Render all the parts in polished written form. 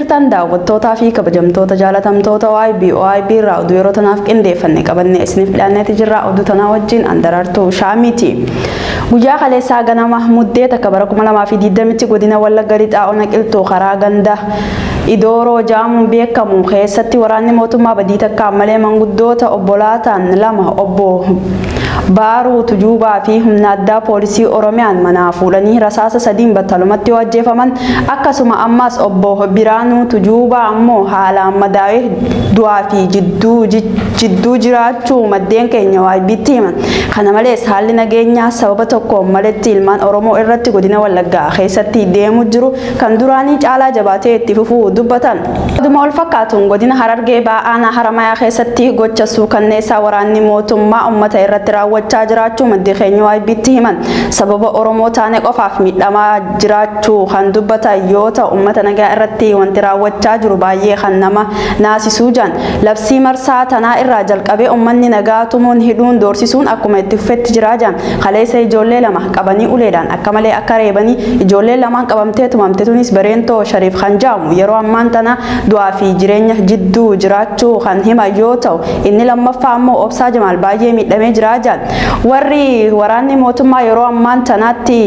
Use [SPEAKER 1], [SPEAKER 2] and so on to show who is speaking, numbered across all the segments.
[SPEAKER 1] Jirtan daawwattootaa fi kabajamtoota jaalatamtoota YB OIB irraa oduu yeroo tanaaf qindeeffanne qabannee isiniif dhiyaanneeti jirra. Oduu tanaa wajjin Andaraartuu Shaamiiti. Guyyaa kaleessaa ganama muddee takka bara 2020tti godina Wallagga Lixaa Ona Qilxuu karaa ganda Idooroo jaamuun beekamu keessatti waraanni mootummaa badii takkaan malee manguddoota obbolaataan lama obbo Baaruu Tujuubaa fi humna addaa poolisii Oromiyaan manaa fuudhanii rasaasa sadiin battalumatti yoo ajjeefaman, akkasuma ammas obbo Biraanuu Tujuubaa ammoo haalaan madaa'ee du'aa fi jidduu jiraachuu maddeen keenya YBtti himan. Kana malees haalli nageenyaa sababa tokkoon maletti ilmaan Oromoo irratti godina Wallaggaa keessatti deemu jiru kan duraanii caalaa jabaatee itti fufuu dubbatan. Oduma wal fakkaatuun godina Harargee Ba'aanaa Haramayaa keessatti gocha suukanneessaa waraanni mootummaa uummata irratti raawwachaa jiraachuu maddi keenya YBtti himan. Sababa Oromoo taane qofaaf miidhamaa jiraachuu kan dubbatan yoo ta'u, uummata nagaa irratti wanti raawwachaa jiru baay'ee kan nama naasisuu jiran. Labsii marsaa tanaa irraa jalqabee uummanni nagaa tumuun, hidhuun, doorsisuun akkuma itti fufetti jiraa jiran. Kaleessa ijoollee lama qabanii uleedhaan akka malee akka reebanii, ijoollee lamaan qabamtee tumamte tunis Bareentoo Shariif kan jedhamu yeroo ammaan tana du'aa fi jireenya jidduu jiraachuu kan hima yoo ta'u, inni lammaffaa ammoo Obsaa Jamaal baay'ee miidhamee jiraa jiran. Warri waraanni mootummaa yeroo ammaan tanaatti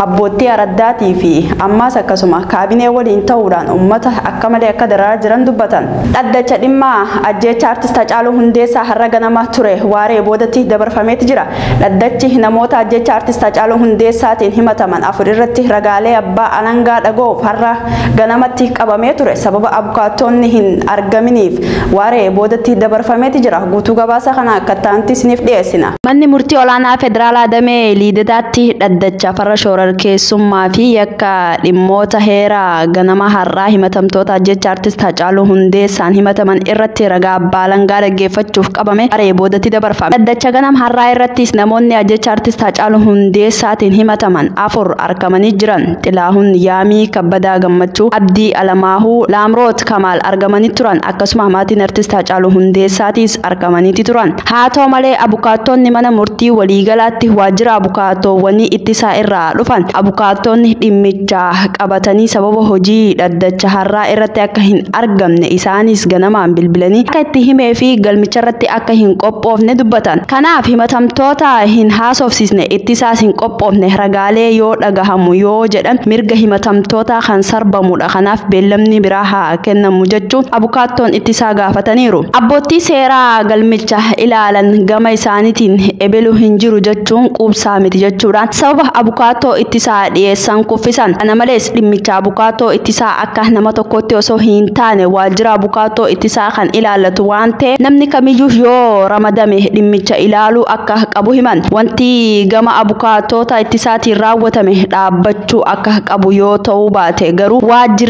[SPEAKER 1] abboottii araddaatii fi ammaas akkasuma kaabinee waliin ta'uudhaan uummata akka malee akka dararaa jiran dubbatan. Dhaddacha dhimma ajjeecha artist Hacaaluu Hundeessaa har'a ganama ture waaree boodatti dabarfameeti jira. Dhaddachi namoota ajjeecha artist Hacaaluu Hundeessaatiin himataman afur irratti ragaalee abbaa alangaa dhaga'uuf har'a ganamatti qabamee ture. Sababa abukaatonni hin argaminiif waaree boodatti dabarfameeti jira. Guutuu gabaasa kana akka ta'antti isiniif dhiyeessina. Manni murtii olaanaa federaalaa damee Liidataatti dhaddacha farra shororkeessummaa fi yakka dhimmoota heeraa ganama har'aa himatamtoota ajjeecha artist Hacaaluu Hundeessaan himataman irratti ragaa abbaa alangaa dhaggeeffachuuf qabame waaree boodatti dabarfame. Dhaddacha ganama har'aa irrattis namoonni ajjeecha artist Hacaaluu Hundeessaatiin himataman afur argamanii jiran. Xilaahun Yaamii, Kabbadaa Gammachuu, Abdii Alamaahuu, Laamroot Kamaal argamanii turan. Akkasuma maatiin artist Hacaaluu Hundeessaatis argamaniiti turan. Haa ta'u malee abukaattonni mana murtii waliigalaatti waajjira abukaattoowwanii ittisaa irraa dhufan abukaattonni dhimmicha qabatanii sababa hojii dhaddacha har'aa irratti akka hin argamne isaanis ganamaan bilbilanii akka itti himee fi galmicha irratti akka hin qophoofne dubbatan. Kanaaf himatamtoota hin haasofsiisne, ittisaas hin qophoofne, ragaalee yoo dhagahamu yoo jedhan mirga himatamtoota kan sarbamudha. Kanaaf beellamni biraa haa kennamu jechuun abukaattoon ittisaa gaafataniiru. Abboottii seeraa galmicha ilaalan gama isaaniitiin ebelu hin jiru jechuun quubsaa miti jechuudhaan sababa abukaattoo ittisaa dhiyeessan kuffisan. Kana malees dhimmicha abukaattoo ittisaa akka nama tokkotti osoo hin taane waajjira abukaattoo ittisaa kan ilaallatu waan ta'eef namni kamiyyuu yoo ramadame dhimmicha ilaaluu akka qabu himan. Wanti gama abukaattoota ittisaatiin raawwatame dhaabbachuu akka qabu yoo ta'uu baate garuu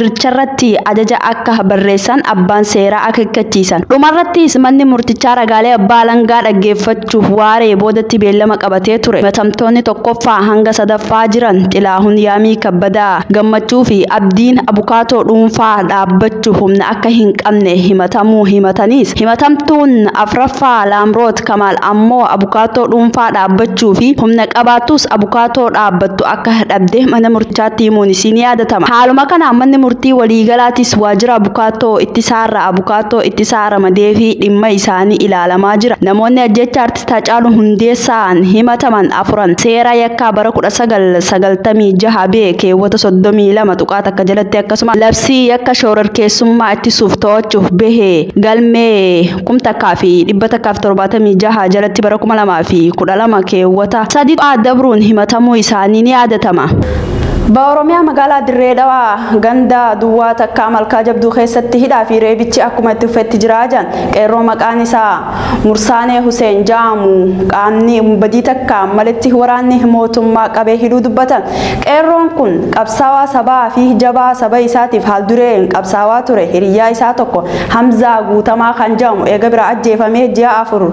[SPEAKER 1] waajjiricharratti ajaja akka barreessan abbaan seeraa akeekkachiisan. Dhumarrattis manni murtichaa ragaalee abbaa alangaa dhaggeeffachuuf waaree boodatti beellama qabatee ture. Himatamtoonni tokkoffaa hanga sadaffaa jiran Xilaahun Yaamii, Kabbadaa Gammachuu fi Abdiin abukaatoo dhuunfaa dhaabbachuuf humna akka hin qabne himatamuu himataniis, himatamtuun afraffaa Laamroot Kamaal ammoo abukaatoo dhuunfaa dhaabbachuu fi humna qabaattus abukaatoo dhaabbattu akka dhabde mana murtichaatti himuun isiin yaadatama. Haaluma kanaan manni murtii waliigalaatis waajjira abukaatoo ittisaarraa abukaatoo ittisaa ramadee fi dhimma isaanii ilaalamaa jira. Namoonni ajjeecha artist Hacaaluu Hundeessaan himataman afuran seera yakkaa bara 1996 bee keewwata 32.1 jalatti, akkasuma labsii yakka shororkeessummaa ittisuuf to'achuuf bahee galmee 1176 jalatti bara 2012 keewwata 3 dabruun himatamuu isaanii ni yaadatama. Oromiyaa magaalaa Dirree Dhawaa ganda duwwaa takkaa Malkaa Jabduu keessatti hidhaa fi reebichi akkuma itti fufetti jiraa jiran. Qeerroo maqaan isaa Mursaanee Huseen jaamu qaamni badii takka maletti waraanni mootummaa qabee hidhuu dubbatan. Qeerroon kun qabsaawaa sabaa fi jabaa saba isaatiif haal dureen qabsaawaa ture. Hiriyaa isaa tokko Hamzaa Guutamaa kan jedhamu eega bira ajjeefamee ji'a 4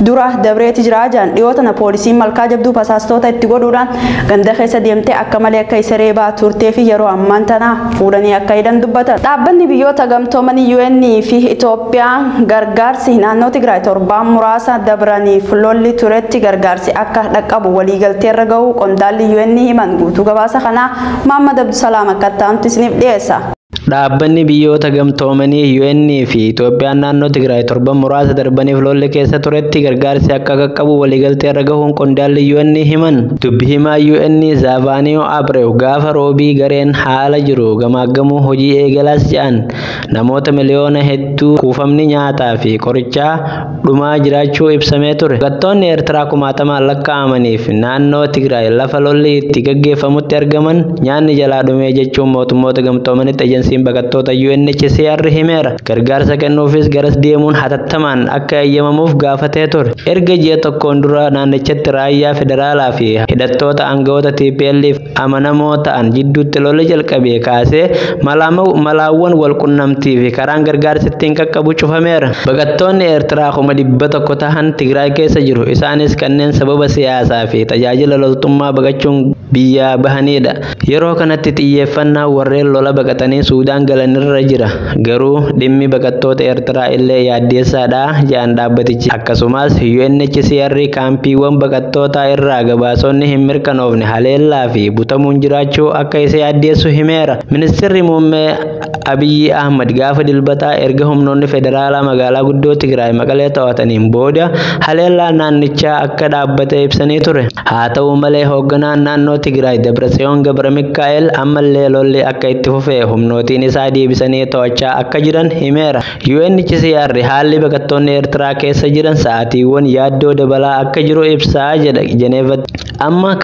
[SPEAKER 1] dura dabreeti jiraa jiran. Dhiyoo tana poolisiin Malkaa Jabduu basaastoota itti godhuudhaan ganda keessa deemtee akka malee akka isa reebaa turtee fi yeroo ammaan tana fuudhanii akka hidhan dubbatan. Dhaabbanni biyyoota gamtoomanii UN fi Itoophiyaan gargaarsi naannoo Tigraay torbaan muraasa dabraniif lolli turetti gargaarsi akka dhaqqabu waliigalteerra gahuu qondaalli UN himan. Guutuu gabaasa kanaa Muhammad Abdusalaam akka ta'antu isiniif dhiyeessa.
[SPEAKER 2] Dhaabbanni biyyoota gamtoomanii UN fi Itoophiyaan naannoo Tigraay torban muraasa darbaniif lolli keessa turetti gargaarsi akka qaqqabu waliigaltee irra gahuun qondaalli UN himan. Dubbi himaa UN Zaavaniyoo Abreew gaafa roobii gareen haala jiru gamaaggamuu hojii eegalaas jedhan. Namoota miliyoona hedduu kuufamni nyaataa fi qorichaa dhumaa jiraachuu ibsamee ture. Baqattoonni Eertiraa kumaatamaan lakkaa'amaniif naannoo Tigraay lafa lolli itti gaggeeffamutti argaman nyaanni jalaa dhumee jechuun mootummoota gamtoomanitti ejensiin baqattoota UNHCR himeera. Gargaarsa kennuufis garas deemuun hatattamaan akka eeyyamamuuf gaafatee ture. Erga ji'a tokkoon dura naannichatti raayyaa federaalaa fi hidhattoota aangawoota TPLF amanamoo ta'an jidduutti lolli jalqabee kaasee malaawwan wal qunnamtii fi karaan gargaarsi ittiin qaqqabu cufameera. Baqattoonni Eertiraa 100,000 tahan Tigraay keessa jiru. Isaanis kanneen sababa siyaasaa fi tajaajila loltummaa baqachuun biyyaa bahanidha. Yeroo kanatti xiyyeeffannaa warreen lola baqatanii Suudaan galanirra jira. Garuu dhimmi baqattoota Eertiraa illee yaaddeessaadha jedhan dhaabbatichi. Akkasumas UNHCR kaampiiwwan baqattootaa irraa gabaasonni hin mirkanoofne haleellaa fi butamuun jiraachuu akka isa yaaddeessu himeera. Ministeerri muummee Abiyyi Ahmad gaafa dilbataa erga humnoonni federaalaa magaalaa guddoo Tigraay Maqalee to'ataniin booda haleellaa naannichaa akka dhaabbate ibsanii ture. Haa ta'u malee hoogganaan naannoo Tigraay Dabratsiyoon Gabra Mikaa'el ammallee lolli akka itti fufee humnootiin isaa deebisanii to'achaa akka jiran himeera. UNHCR haalli baqattoonni Eertiraa keessa jiran sa'aatiiwwan yaaddoo dabalaa akka jiru ibsaa jedha Jeneevatti. Amma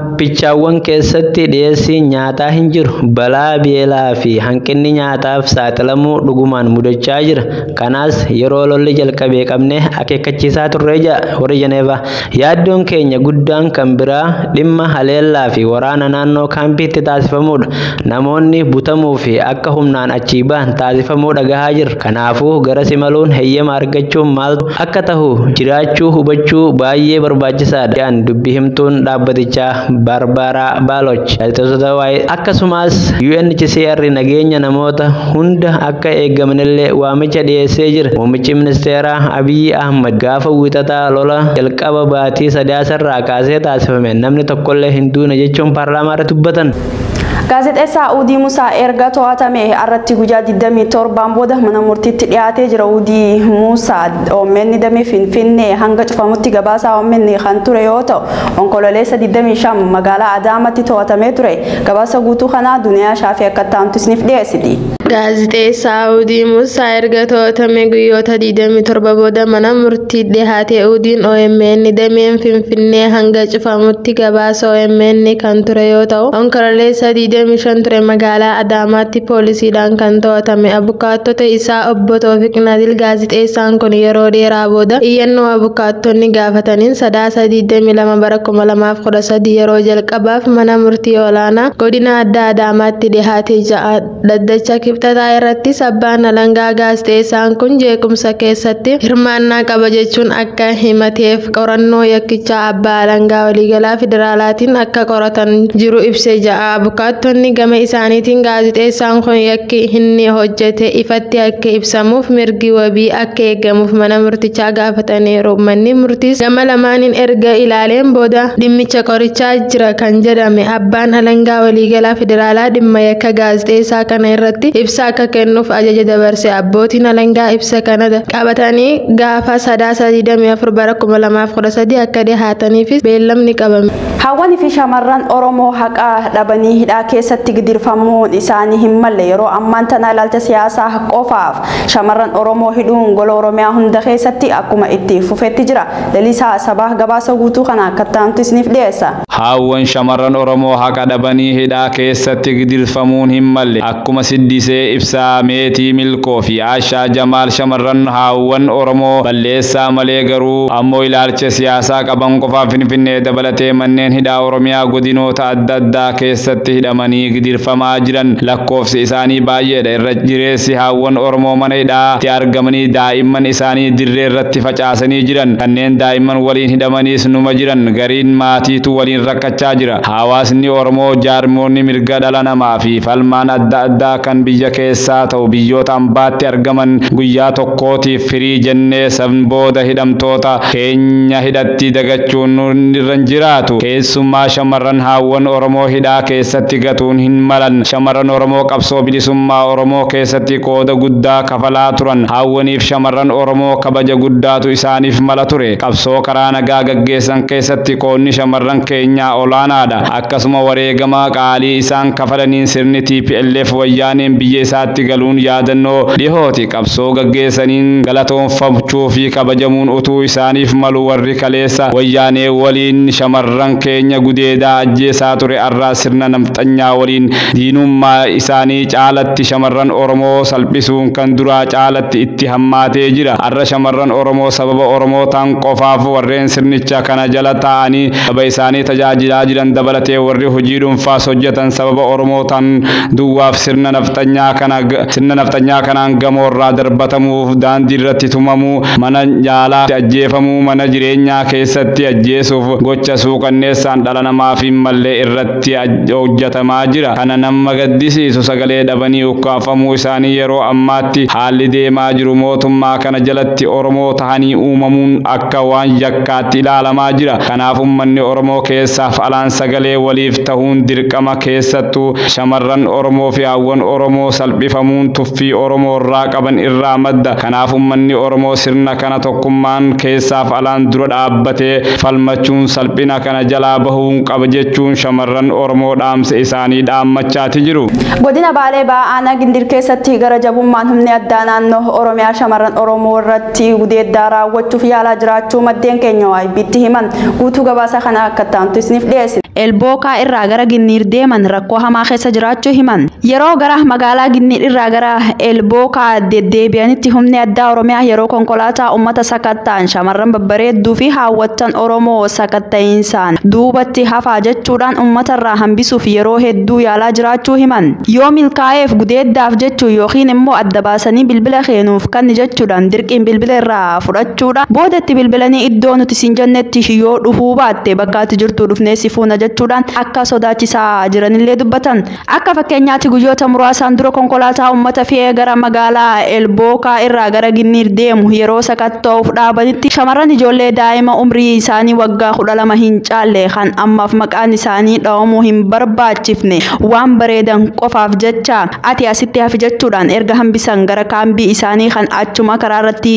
[SPEAKER 2] kaampichaawwan keessatti dhiyeessiin nyaataa hin jiru. Balaa beelaa fi hanqinni nyaataaf saaxilamuu dhugumaan mudachaa jira. Kanaas yeroo lolli jalqabee qabnee akeekkachiisaa turre jedha warri Jeneevaa. Yaaddoon keenya guddaan kan biraa dhimma haleellaa fi waraana naannoo kaampiitti taasifamudha. Namoonni butamuu fi akka humnaan achii bahan taasifamuu dhagahaa jirra. Kanaafuu gara simaluun heeyyama argachuun maaltu akka tahu jiraachuu hubachuu baay'ee barbaachisaadha jedhan dubbi himtuun dhaabbatichaa Barbaaraa Baaloch. Gaazexeessota waa'ee akkasumas UNHCR nageenya namoota hunda akka eegamanillee waamicha dhiyeessee jira. Muummichi ministeeraa Abiyyi Ahmad gaafa wiixataa lola jalqaba baatii sadaasarraa kaasee taasifame namni tokkollee hin duune jechuun paarlaamaa irratti dubbatan.
[SPEAKER 1] Gaazexeessaa Uudii Musaa erga to'atame irratti guyyaa 27 booda mana murtiitti dhiyaatee jira. Uudii Musaa OMN damee Finfinnee hanga cufamutti gabaasaa OMN kan ture yoo ta'u onkololeessa 25 magaalaa Adaamaatti to'atamee ture. Gabaasa guutuu kanaa Duniyaa Shaafii akka ta'antu isiniif dhiyeessiti.
[SPEAKER 3] Gaazexeessaa Uudii Musaa erga to'atame guyyoota 27 booda mana murtii dhiyaate. Udiin OMN dameen Finfinnee hanga cufamutti gabaasa OMN kan ture yoo ta'u onkololeessa 25 ture magaalaa Adaamaatti poolisiidhaan kan to'atame. Abukaattota isaa obbo Toofiq Nadil gaazexeessaan kun yeroo dheeraa booda iyyannoo abukaattonni gaafataniin sadaasa 22 bara 2013 yeroo jalqabaaf mana murtii olaanaa godina addaa Adaamaatti dhiyaate ja'a. Dhaddacha kibxataa irrattis abbaan alangaa gaazexeessaan kun jeequmsa keessatti hirmaannaa qaba jechuun akka himateef qorannoo yakkichaa abbaa alangaa waliigalaa federaalaatiin akka qoratan jiru ibsee ja'a. Abukaattonni gama isaaniitiin gaazexeessaan kun yakki inni hojjete ifatti akka ibsamuuf mirgi wabii akka eegamuuf mana murtichaa gaafataniiru. Manni murtiis gama lamaaniin erga ilaaleen booda dhimmicha qorichaa jira kan jedhame abbaan alangaa waliigalaa federaalaa dhimma yakka gaazexeessaa kana irratti ibsa akka kennuuf ajaja dabarse. Abbootiin alangaa ibsa kana qabatanii gaafa sadaasa 24 bara 2013 akka dhihaataniifis beellamni qabame.
[SPEAKER 1] Hawwanii fi shamarran Oromoo haqa dhabanii hidhaa keessatti gidirfamuun isaanii hin malle. Yeroo ammaan tana ilaalcha siyaasaa qofaaf shamarran Oromoo hidhuun gola Oromiyaa hunda keessatti akkuma itti fufetti jira. Lalisaa Sabaa gabaasa guutuu kana akka ta'antu isiniif dhiyeessa.
[SPEAKER 4] Hawwan shamarran Oromoo haqa dhabanii hidhaa keessatti gidirfamuun hin malle. Akkuma Siddisee Ibsaa, Meetii Milkoo fi Aashaa Jamaal shamarran hawwan Oromoo balleessaa malee garuu ammoo ilaalcha siyaasaa qaban qofaaf Finfinnee dabalatee manneen hidhaa Oromiyaa godinoota adda addaa keessatti hidhamanii gidirfamaa jiran lakkoofsi isaanii baay'eedha. Irra jireessi hawwan Oromoo mana hidhaatti argamanii daa'imman isaanii dirree irratti facaasanii jiran. Kanneen daa'imman waliin hidhamaniis numa jiran. Gariin maatiitu waliin rakkachaa jira. Hawaasni Oromoo jaarmoonni mirga dhala namaa fi falmaan adda addaa kan biyya biyya keessaa ta'u biyyoota ambaatti argaman guyyaa tokkootiif firii jennee san booda hidhamtoota keenya hidhatti dagachuun nurra hin jiraatu. Keessumaa shamarran haawwan Oromoo hidhaa keessatti gatuun hin malan. Shamarran Oromoo qabsoo bilisummaa Oromoo keessatti qooda guddaa kafalaa turan. Haawwaniif shamarran Oromoo kabaja guddaatu isaaniif mala ture. Qabsoo karaa nagaa gaggeessan keessatti qoodni shamarran keenyaa olaanaadha. Akkasuma wareegama qaalii isaan kafalaniin sirni TPLF wayyaaneen biyya isaatti galuun yaadannoo dhihooti. Qabsoo gaggeessaniin galatoonfachuu fi kabajamuun utuu isaaniif malu warri kaleessa wayyaanee waliin shamarran keenya gudeedaa ajjeesaa ture arraa sirna nafxanyaa waliin diinummaa isaanii caalatti shamarran Oromoo salphisuun kan duraa caalatti itti hammaatee jira. Arra shamarran Oromoo sababa Oromoo ta'an qofaaf warreen sirnicha kana jala taa'anii saba isaanii tajaajilaa jiran dabalatee warri hojii dhuunfaas hojjetan sababa Oromoo ta'an duwwaaf sirna nafxanyaa kanaan gamoorraa darbatamuuf daandii irratti tumamuu, mana yaalaa ajjeefamuu, mana jireenyaa keessatti ajjeesuuf gocha suukanneessaan dhala namaaf hin malle irratti hojjetamaa jira. Kana nama gaddisiisu sagalee dhabanii ukkaafamuu isaanii yeroo ammaatti haalli deemaa jiru mootummaa kana jalatti Oromoo ta'anii uumamuun akka waan yakkaatti ilaalamaa jira. Kanaaf uummanni Oromoo keessaaf alaan sagalee waliif ta'uun dirqama keessattuu shamarran Oromoo fi haawwan Oromoo salphifamuun tuffii Oromoo irraa qaban irraa madda. Kanaaf uummanni Oromoo sirna kana tokkummaan keessaaf alaan dura dhaabbatee falmachuun salphina kana jalaa bahuun qaba jechuun shamarran Oromoo dhaamsa isaanii dhaammachaati jiru.
[SPEAKER 1] Godina Baalee Ba'aanaa Gindir keessatti gara jabummaan humni addaa naannoo Oromiyaa shamarran Oromoo irratti gudeeddaa raawwachuuf yaalaa jiraachuu maddeen keenya YB'tti himan. Guutuu gabaasa kana akka ta'antu isiniif dhiyeessina. Elbookaa irraa gara Ginniir deeman rakkoo hamaa keessa jiraachuu himan. Yeroo gara magaalaa Ginniir irraa gara Elbookaa deddeebi'anitti humni addaa Oromiyaa yeroo konkolaataa uummata sakatta'an shamarran babbareedduu fi haawwattan Oromoo sakatta'insaan duubatti hafaa jechuudhaan uummata irraa hambisuuf yeroo hedduu yaalaa jiraachuu himan. Yoo milkaa'eef gudeeddaaf jechuu yookiin immoo adda baasanii bilbila keenuuf kanni jechuudhaan dirqiin bilbila irraa fudhachuudha. Boodatti bilbilanii iddoo nuti siin jennetti yoo dhufuu baatte bakka ati jirtu dhufnee si fuuna jechuudhaan akka sodaachisaa jiranillee dubbatan. Akka fakkeenyaatti guyyoota muraasaan dura konkolaataa uummata fe'ee gara magaalaa Elbookaa irraa gara Ginniir deemu yeroo sakatta'uuf dhaabanitti shamarran ijoollee daa'ima umrii isaanii waggaa 12 hin caalle kan ammaaf maqaan isaanii dha'amuu hin barbaachifne waan bareedan qofaaf jecha ati asitti hafi jechuudhaan erga hambisan gara kaambii isaanii kan achuma karaa irratti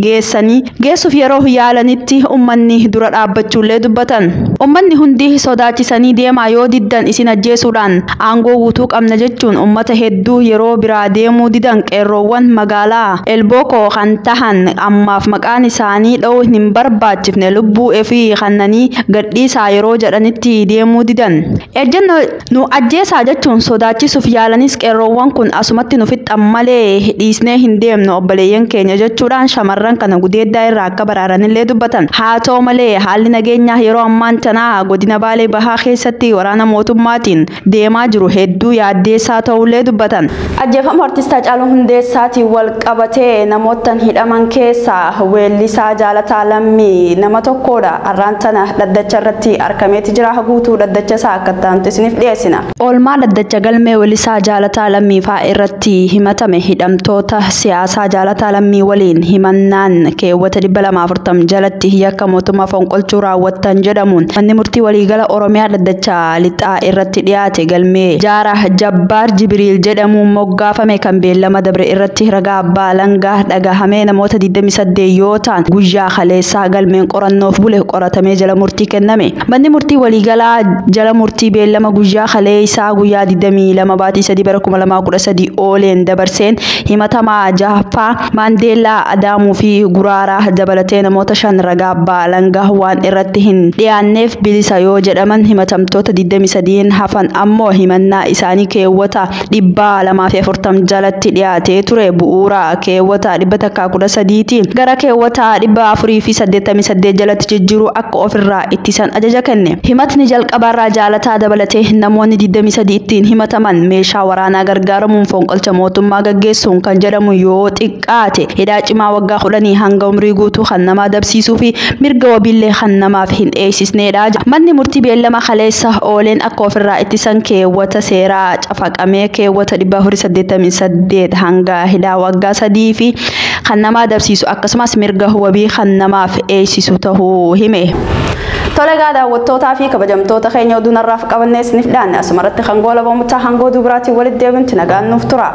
[SPEAKER 1] geessanii geessuuf yeroo yaalanitti uummanni dura dhaabbachuullee dubbatan. Uummanni hundi sodaachisanii deemaa yoo diddan isin ajjeesuudhaan aangoo guutuu qabna jechuun uummata hedduu yeroo biraa deemuu didan qeerroowwan magaalaa Elbookoo kan tahan ammaaf maqaan isaanii dha'uu hin barbaachifne lubbuu fi kannanii gadhiisaa yeroo jedhanitti deemuu didan. Ejjennoo nu ajjeesaa jechuun sodaachisuuf yaalanis qeerroowwan kun asumatti nu fixan malee dhiisnee hin deemnu obboleeyyan keenya jechuudhaan shamarran kana gudeeddaa irraa akka baraaranillee dubbatan. Haa ta'u malee haalli nageenyaa yeroo ammaan tanaa godina Baalee Bahaa keessatti waraana mootummaatiin deemaa jiru hedduu yaaddeessaa ta'ullee dubbatan. Ajjeefama artist Haacaaluu Hundeessaatiin wal qabatee namoota hidhaman keessaa weellisaa Jaalataa Lammii nama tokkodha. Har'aan tana dhaddacha irratti argameeti jira. Guutuu dhaddacha isaa akka ta'antu isiniif dhiyeessina. Oolmaa dhaddacha galmee weellisaa Jaalataa Lammii fa'aa irratti himatame hidhamtoota siyaasaa Jaalataa Lammii waliin himannaan keewwata 240 jalatti yakka mootummaa fonqolchuu raawwattan jedhamuun manni murtii waliigala Oromiyaa dhaddacha lixaa irratti dhiyaate galmee Jaara Jabbaar Jibriil jedhamuun moggaafame kan beellama dabre irratti ragaa abbaa langaa dhagahamee namoota 28 yoo ta'an guyyaa kaleessaa galmeen qorannoof bule qoratamee jala murtii kenname. Manni murtii waliigalaa jala murtii beellama guyyaa kaleessaa guyyaa 22 baatii 3 bara 2013 ooleen dabarseen himatamaa Jaffaa Maandeellaa Adaamuu fi Guraaraa dabalatee namoota 5 ragaa abbaa langaa waan irratti hin dhiyaanneef bilisa yoo jedhaman himatamtoota 23 hafan ammoo himannaa isaanii keewwata 240 jalatti dhiyaatee ture bu'uura keewwata 113 gara keewwata 488 jalatti jijjiiruu akka ofirraa ittisan ajaja kenne. Himatni jalqabaarraa Jaalataa dabalatee namoonni 23 ittiin himataman meeshaa waraanaa gargaaramuun fonqolcha mootummaa gaggeessuun kan jedhamu yoo xiqqaate hidhaa cimaa waggaa 10 hanga umrii guutuu kan nama adabsiisuu fi mirga wabiillee kan namaaf hin eegsisnedha. Manni murtii beellama Beellama kaleessa ooleen akka ofirraa ittisan keewwata seeraa cafaqamee keewwata 488 hanga hidhaa waggaa 3 fi kan nama adabsiisu akkasumas mirga wabii kan namaaf eegsisu tahuu hime. Tolegaa daawwattootaa fi kabajamtoota keenya oduu narraaf qabannee isiniif dhiyaanne asumarratti kan goolabamu ta'a hangoo dubaraatiin walitti deebinutti nagaan nuuf tura.